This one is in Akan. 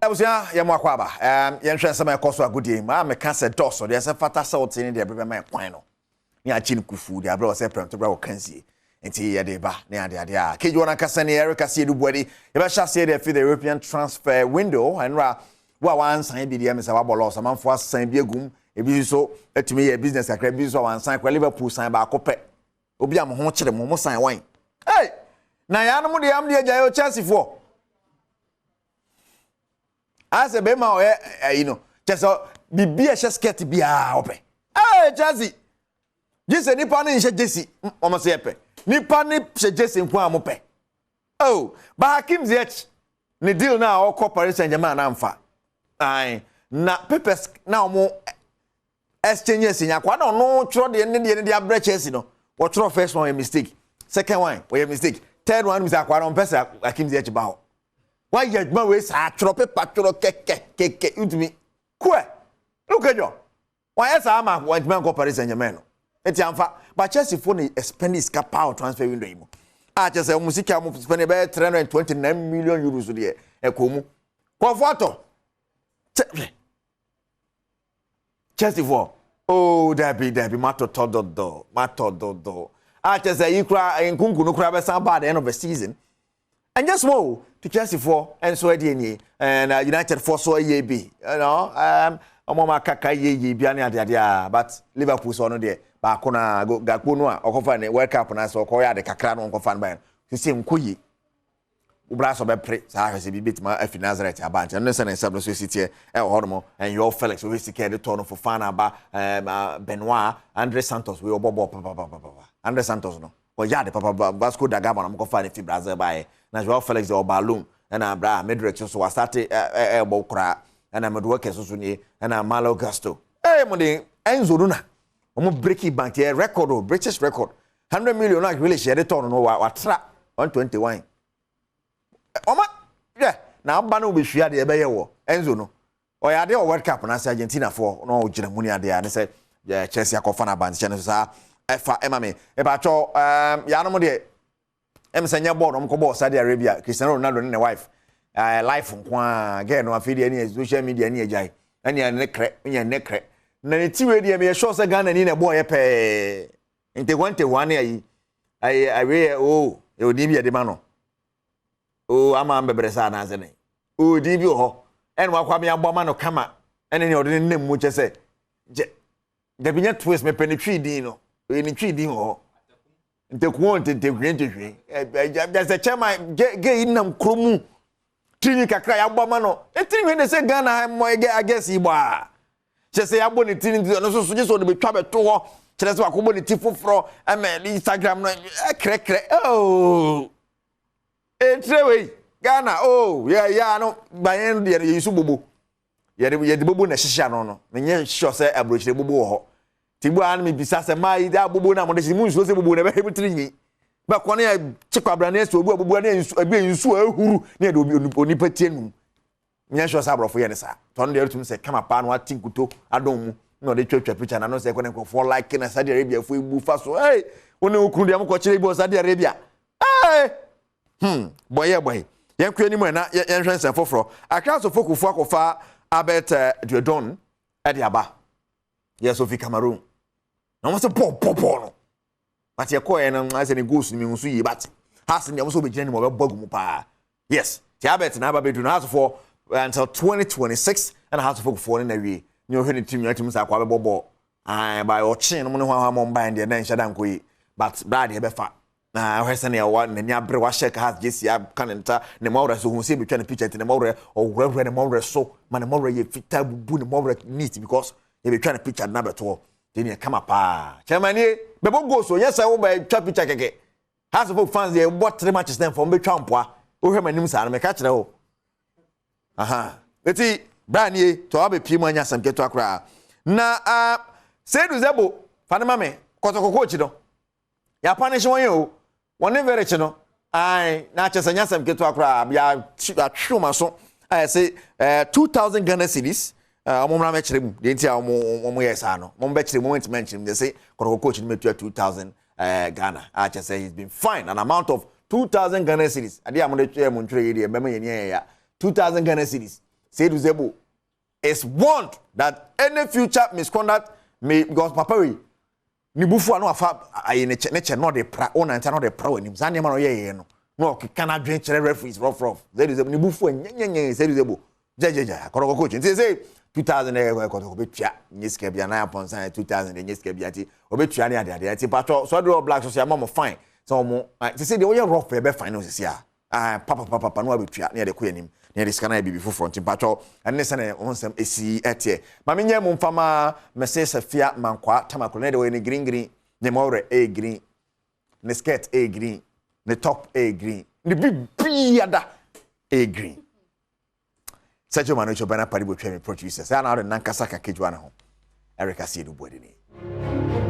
Abusua, yɛn mo akɔ aba. Yɛnhwɛ nsɛm a ɛkɔ so agodie mu. A meka sɛ dɔɔso deɛ sɛ fata sɛ wote ne deɛ bɛbɛma ɛkwan no. Ne akyi no kufu deɛ abrɛ wɔ sɛ prɛmto brɛ wɔ kansie. Nti yɛde ba ne ade ade a. Kegye wɔn ankasa ne Eric Asiedu Buadi. Yɛbɛhyɛ aseɛ deɛ fi the European transfer window. Ɛnora wo a wansan bi deɛ mesɛ wabɔ loss. Amanfoɔ asan bi agum. Ebi nso atumi yɛ business kakra. Ebi nso a wansan kora. Liverpool san baako pɛ. Obi a mo ho kyerɛ mo, mo san wan. Hey! Na yɛanom deɛ am deɛ gyae o Chelsea foɔ. Asɛ bɛrima a ɔyɛ ayi no kyɛ sɛ biribi a ɛhyɛ skirt biara ɔpɛ. Hey Chelsea! Gye sɛ nipa no nhyɛ jersey, wɔn sɛ yɛpɛ. Nipa no hyɛ jersey nko a mo pɛ. Oh, ba Hakim Ziyech ne deal na ɔkɔ Paris Saint-Germain na amfa. Ae, na papers na wɔn exchange esi akwa na ɔno twerɛ deɛ ne deɛ ne de abrɛ Chelsea no. Wɔtwerɛ first one, ɔyɛ mistake. Second one, ɔyɛ mistake. Third one, sɛ akwa no ɔmpɛ sɛ Hakim Ziyech ba hɔ. Wayɛ adwuma wei saa, twerɛ paper, twerɛ kɛkɛ kɛkɛ, ntumi kue lukadwo wayɛ saa ama wɔntumi ankɔ Paris Saint-Germain no eti amfa. But Chelsea fo ne spend sika paa transfer window yi mu a kyerɛ sɛ wɔn sika wɔn spend bɛyɛ €329 million deɛ ɛkɔ mu kɔfo atɔ kyɛ Chelsea fo. Oh, dabi dabi, matɔtɔ dodo, matɔ dodo a kyerɛ sɛ yi kura nkunku no kura bɛsan ba at the end of the season. Ɛnyɛ small to Chelsea foɔ nso ɛdeɛ nie. Ɛna United foɔ so ɛyɛ bi ɔmo ɔmo akaka yie yie bia ne adeade a, but Liverpool sɛ ɔno deɛ baako na Gakpo no a ɔkɔfa ne World Cup na sɛ ɔkɔyɛ ade kakra no, ɔnkɔfa no ban sisi nkɔ yie. Wobra sɛ ɔbɛpere saa ahwɛ sɛ biribi bɛtumi afi Nazareth aba nkyɛn ne sɛ ne nsɛm no so esi teɛ ɛwɔ hɔ nom. Ɛnyɛ Felix wɔyɛ sika yɛde tɔ no Fofana aba, Benoit Andre Santos wei ɔbɔ bɔɔl papapapapa. Andre Santos no ɔyɛ ade papa. Vasco da Gama na ɔmokɔfa ne fi Brazil baeɛ na Joao Felix deɛ ɔba loan. Ɛna bra Mudryk nso wasate ɛɛbɔ koraa. Ɛna Madueke nso so nie, ɛna Malo Gusto mo de Enzo no na wɔn breaking bank yɛ record o, British record, 100 million na Grealish yɛde tɔn no watra 121. Ɔma hwɛ na aba no wobɛhwia deɛ ɛbɛyɛ wɔ Enzo no, ɔyɛ adeɛ wɔ World Cup na sɛ Argentina foɔ na ɔgyina mu ne adeɛ a ne sɛ Chelsea akɔfa no abantekyɛ no so saa ɛfa ɛma me ɛbɛatwɔ yanom deɛ sɛ nyɛ bɔɔl na ɔmkɔ bɔɔl Saudi Arabia. Cristiano Ronaldo ne ne wife life nko a girl no afei deɛ ne social media ne agyae ɛne ne krɛ ne ne krɛ na ne ti wei deɛ meyɛ sure sɛ Ghana ni na ɛbɔɔ yɛ pɛɛ ntehwa ntehwa ne ayi ayi awie yɛ o yɛ odin bi yɛde ma no o ama mbɛbrɛ sɛ anaasɛ ne o din bi wɔ hɔ ɛna wakɔ ame abɔ ama no kama ɛne ne ɔde ne nam mu kyɛ sɛ gyɛ dabi nyɛ twist mepɛ ne twi din no, ɔyɛ ne twi din wɔ hɔ ntekuo ntentehwie ntehwie ɛɛ sɛ kyɛma gye yi nam kurom tirinwi kakra yɛabɔ ama no tirinwi de sɛ Ghana ha mmɔ ɛgɛ agɛsi yi bɔ a kyerɛ sɛ yɛabɔ ne tiri nti ɔno nso so gye sɛ ɔde bɛtwa bɛto hɔ kyerɛ sɛ wakɔbɔ ne ti foforɔ ɛmɛ Instagram no ɛkrɛkrɛ ooo etire wei Ghana ooo yɛ yɛ ano ban deɛ no yɛyi so bobo yɛde bobo na ɛhyehyɛ ano no. Menyɛ sure sɛ aburokyire bobo wɔ hɔ ti bu a no mebisa sɛ maa yi da bobo na mo de hyɛ mu nsuo sɛ bobo na ɛbɛhɛ mu tiri nwi bɛkɔ ne yɛ kye kwabra ne ɛsɛ obi a bobo ne nsu ebi nsuo ehuru ne yɛde obi onipa tie num. Menyɛ sure sɛ aborɔfo yɛ ne saa tɔn deɛ ɛtum sɛ kama paa na wate nkuto adɔn mu na ɔde twatwa picture na no sɛ ɛkɔ ne nkurɔfoɔ like na Saudi Arabia fo ebu fa so. Hey, wo ne wo kunu deɛ mokɔ kyerɛ bi wɔ Saudi Arabia. Hey, bɔyɛ bɔyɛ yɛn kɔ anim na yɛnhwɛ nsɛm foforɔ. Accra Asofo Kufu akɔfa Albert Diodon ɛde aba yɛ so fi Cameroon na wɔn sɛ bɔɔl bɔ bɔɔl no but yɛkɔɛ no ayɛ sɛ ne goals no mi nso yie, but Hearts deɛ wɔn nso bɛgyina anim, ɔbɛbɔ agu mu paa. Yes, ti Albert na aba bɛduru no Hearts foɔ until 2026 ɛna Hearts foɔ no na wie ne ɔhwɛ ne team nyinaa team sɛ akɔ abɛbɔ bɔɔl ayi ba ɔkyen no mu ne ho ahɔ mban deɛ na nhyɛ da nkɔ yi, but braa deɛ ɛbɛfa na ɔhwɛ sɛnea wa n'ani abere wahyɛ ka Hearts jersey aka ne nta ne mɔwerɛ so ohun sɛ ebitwa ne picture nti ne mɔwerɛ ɔwurawura ne mɔwerɛ so ma ne mɔwerɛ yɛ fitaa bubu ne mɔwerɛ neat because ebitwa ne picture na bɛto hɔ de ne kama paa. Chairman nie bɛbɔ goals o, nyɛ sɛ wobɛ twa picture kɛkɛ. Hearts of Oak fans deɛ bɔ three matches na nfɔm bɛtwa mpoa wohwɛ m'anim saa no mɛka kyerɛ wo aha. Eti braa nie tɔ abɛpie mu anya asɛm ketewa koraa na Seidu Zebo fa ne ma me Kɔtɔkɔ coach no yɛapanish wɔn yɛ o, wɔne Verich no ae na akyɛ sɛ nyɛ asɛm ketewa koraa. Yɛatwe wɔn aso a yɛsɛ 2,000 Ghana cedis. Wɔn mmra mɛkyerɛ mu deɛ nti a wɔn yɛ saa no. Wɔn bɛkyerɛ mu, wɔn ntoma nkyerɛ mu deɛ sɛ Kɔtɔkɔ coach no mɛtua 2,000 Ghana a kyɛ sɛ he has been fined an amount of 2,000 Ghana cedis. Adeɛ a wɔde twɛ mu ntwerɛ yi deɛ bɛma yɛn ni yɛ ya 2,000 Ghana cedis. Seidu Zebo is warned that any future misconduct may, because papa wei ne bufu a na wafa ayi ne kyɛ ne kyɛ na ɔde pra ɔnante na ɔde pra wɔ anim. Saa nneɛma na ɔyɛ yɛ no na ɔkeka n'adwene kyerɛ referees rough rough. Seidu Zebo ne bufu a nyɛnyɛnyɛ. Seidu Zebo gyɛgyɛgyɛ Kɔtɔkɔ coach nti sɛ 2000 ɛyɛ Kɔtɔkɔ bɛtua nye sika bia na apɔnsan 2000 nye sika bia ti ɔbɛtua ne adeade. Nti patɔ Swedru All Blacks so yɛama mo fine sɛ ɔmo te sɛ deɛ ɔyɛ rough yɛbɛ fine no sisi a, ah, papapapa no abɛtua ne yɛde kɔ anim ne yɛde sika no ayɛ biribi foforɔ. Nti mpatwɔ, ɛne sɛ ne ho nsɛm ɛsi ɛteɛ. Ma menyɛ mu mfama mɛsɛ Safia Mankwaa Tamakolo ne deɛ wɔyɛ ne green green, ne mɔwerɛ ɛyɛ green, ne skirt ɛyɛ green, ne top ɛyɛ green, ne bibiada ɛyɛ green. Sergio Manucho Bernard Padibo twɛ me producer sɛ ana wode nankasa ka kejuwa ne ho. Eric Asiedu Buadini.